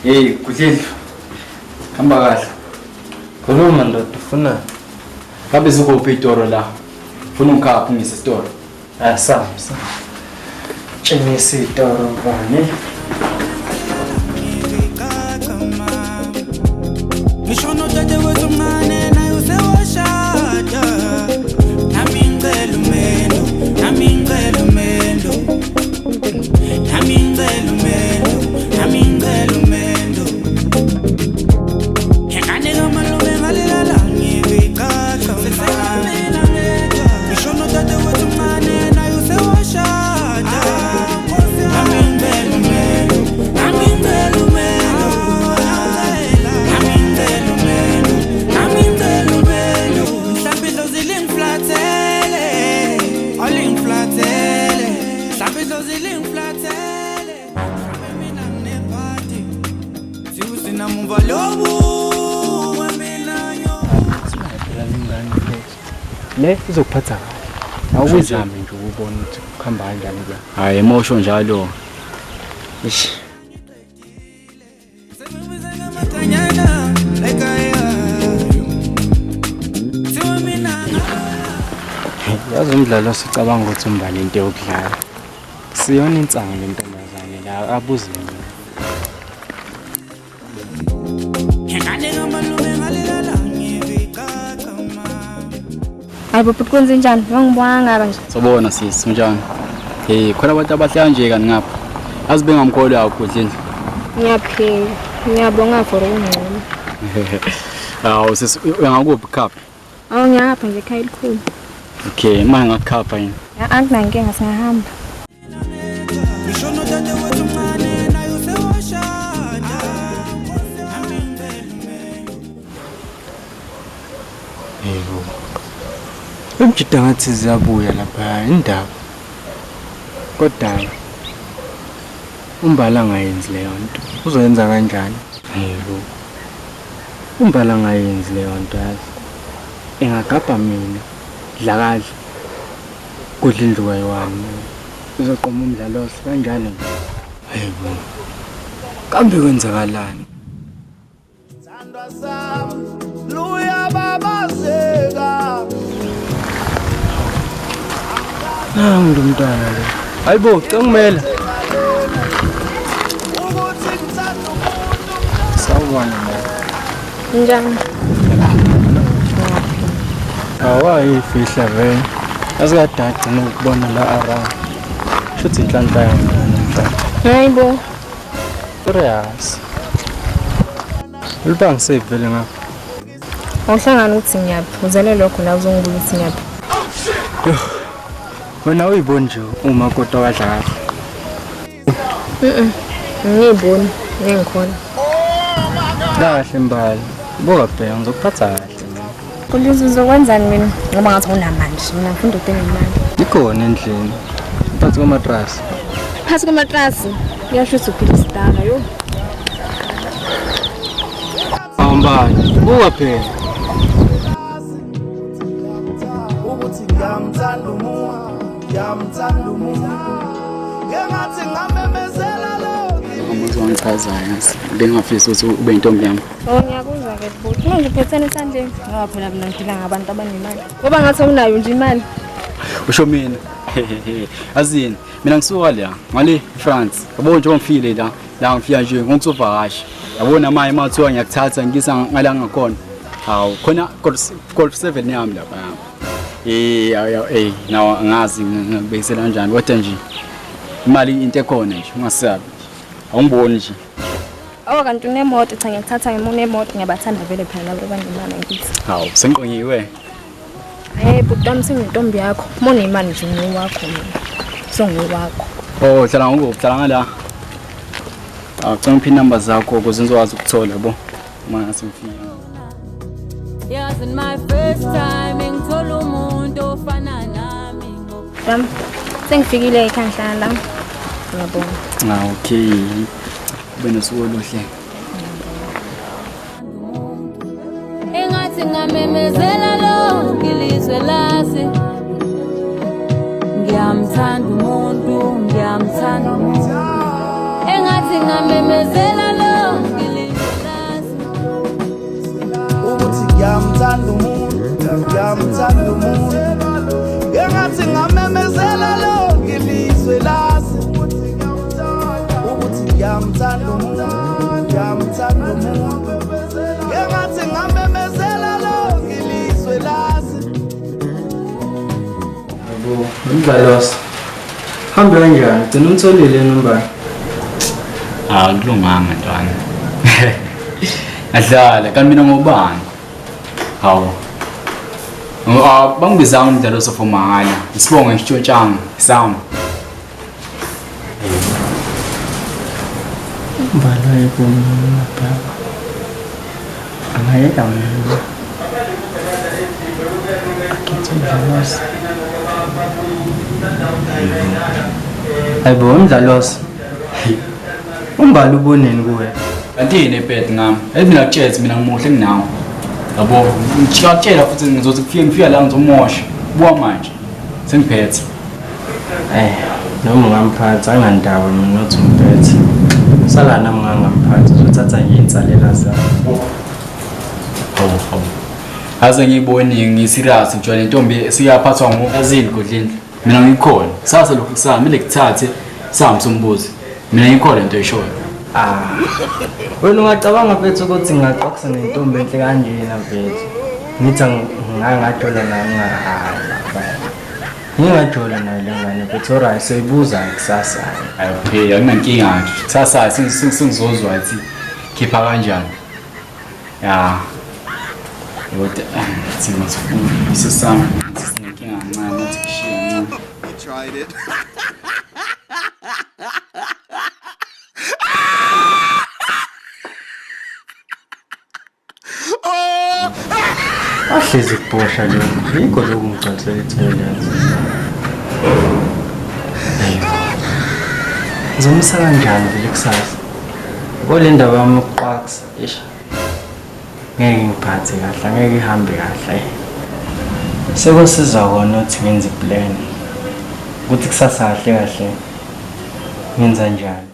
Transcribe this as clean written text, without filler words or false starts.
Hey, Gudlindlu. Hamba kahle. Khuluma ndoda ufuna. Ngabe zikuphi itoro la? Funa ungikhaphe ungise esitolo. Asamsa. Tshengisa itoro mfana. Ngisho nodadewethu omncane naye usewashada. Nami ngicela umendo, nami ngicela umendo. Nami ngicela umendo, nami ngicela umendo. Ngane kamalume ngalelala ngivicaca. Seselamela ngedwa. Ngisho nodadewethu omncane naye usewashada. Nami ngicela umendo, nami ngicela umendo. Nami ngicela umendo, nami ngicela umendo. Mhlawumbe idlozi lingiflathele, alingiflathele. Mhlawumbe idlozi lingiflathele. Mhlawumbe mina nginebhadi. Siwusinamuva lobu mina Phela lengane le. Le izokuphatha kahle. Awuzame nje ukubona ukuthi kuhamba kanjani la. Hayi, emosho njalo. Ish. Yazi umdlalo osicabanga ukuthi umbani into yokudlala. Siyona insangu le ntombazane la abuze mina. Hayi bhuti kwenze njani? Wangibona ngaba nje. Sawubona sisi, unjani? Hey, khona abantu abahle kanje kani ngapha. Yazi bengamkholwa Gudlindlu. Ngiyaphila. Ngiyabonga for ukungcono. Hawu sisi, uyangakuphi khapha? Awu ngiyapha nje ekhaya elikhulu. Okay, manje ngakukhapha yini? Akunankinga singahamba. Ngisho nodadewethu omncane naye usewashada. Nami ngicela umendo. Yebo. Umjida ngathi ziyabuya lapha indaba. Kodwa umbala angayenzi leyo nto. Uzoyenza kanjani? Yebo. Umbala angayenzi leyo nto yazi. Engagabha mina dlakadla. Kudla indlu kayiwani. Uzoqoma umdlalo kanjalo. Yebo. Kambe kwenzakalani? Sithandwa sami luyababazeka. Nangu lo mntwana lo. Hayibo, cengimela. Ukuthi ngithanda umuntu. Sawubona mama. Njani? Awayifihla vele. Yazi kade agcina ukubona la around. Shuthi inhlanhla yami namhlanje. Hayibo. Serious. Ulibanga seyivele ngapha. Awuhlangani ukuthi ngiyaphi. Uzele lokho la uzongibuza ukuthi ngiyaphi. Wena uyiboni nje uma kodwa wadla kahle. Ngiyiboni, ngikhona. Kahle mbali. Buka bheka ngizokuphatha kahle. Kulizwe uzokwenzani mina? Ngoba ngathi awunamali. Mina ngifunda ukudinga imali. Ikhona endlini. Phansi kwamatrasi. Phasi kwamatrasi. Kuyasho ukuthi uphila isidala yo. Awumbali. Buka phela. Ukuthi ngiyamthanda umuntu, ngiyamthanda umuntu. Ngengathi ngamemezela lokhu. Umuntu wangichazayo yazi. Bengafisi ukuthi ube intombi yami. Oh ngiyakuzwa ke bhuti. Manje uphethene esandleni. Ngoba phela mina ngiphila ngabantu abanemali. Ngoba ngathi awunayo nje imali. Usho mina. Azini, mina ngisuka la, ngale France. Yabo nje ngifile la, la ngifika nje ngokuzovakasha. Yabona manje mathiwa ngiyakuthatha ngikisa ngala ngakhona. Hawu, khona Golf 7 yami lapha. Eh, eh, nawo angazi ngikubekisela kanjani kodwa nje imali into ekhona nje ungasabi. Awungiboni nje. Oh kanti unemoto cha ngiyakuthatha ngima unemoto ngiyabathanda vele phela labo abanemali ngithi. Hawu, sengiqonyiwe. Hey bhuti wami sengiyintombi yakho. Uma unemali nje ngowakho mina. Songowakho. Oh, hlala ngokuphi? Hlala ngala. Ah, cela ungiphe inamba zakho ukuze ngizokwazi ukuthola yabo. Uma ngase ngifike. Yazi my first time ngithola umuntu ofana nami. Bam sengifikile ekhaya ngihlala la. Ngiyabonga. Ah, okay. Ube nosuku oluhle. Engathi ngamemezela lonke ilizwe lase. Ngiyamthanda umuntu, ngiyamthanda umuntu. Engathi ngamemezela lonke Ngiyamthanda umuntu, ngiyamthanda umuntu. Engathi ngamemezela lonke ilizwe lazi ukuthi ngiyamthanda umuntu, ngiyamthanda umuntu. Engathi ngamemezela lonke ilizwe lazi. Yabo, umdlalosa. Hambe kanjani? Gcina umtholile nombani. Akulunganga ntwana. Ngadlala kanti mina ngobani? Hawu. Ah, bangibizanga umdlalo sofo mahhala. Isibongo ngisitshontshanga sami. Umbalo ayibona baba. Angayeka mina. Akhethe umdlalosa. Hayibo umdlalosa. Umbalo uboneni kuwe? Kanti yini ebed ngami? Ethi mina kutshela mina ngimuhle kunawe. Yabo, ngiyakutshela futhi ngizothi kufike ngifika la ngizomosha. Buka manje. Sengiphethe. Eh, noma ungamphatha angandawo mina uthi umphethe. Sala nami ngangamphatha uzothatha nje insalela zami. Hawu hawu. Aze ngiyibone ngiserious ngijwayele intombi siyaphathwa ngo yazini godlindlu. Mina ngikhona. Sasa lokhu kusasa kumele kuthathe sami sombuzi. Mina ngikhona into eshoyo. Ah. Wena ungacabanga mfethu ukuthi ngingaqoqisa nentombi enhle kanjena mfethu. Ngithi ngangajola nayo hayi. Ngingajola nayo le ngane mfethu alright soyibuza kusasa. Hayi okay, akunankinga nje. Kusasa sengizozwa ukuthi khipha kanjani. Ya. Yodwa thina sifuna isesami sinenkinga kancane ngathi kushiya kancane. He tried it. Wahlezi kubhosha lokhu. Yikho lokhu ngigcwalisela ithoyilethi. Ngizomisa kanjani vele kusasa? Kule ndaba yami yokuqwakisa, eish. Ngeke ngiphathe kahle, angeke ihambe kahle. Sekusiza kona ukuthi ngenze iplan. Ukuthi kusasa kahle kahle ngenza njani.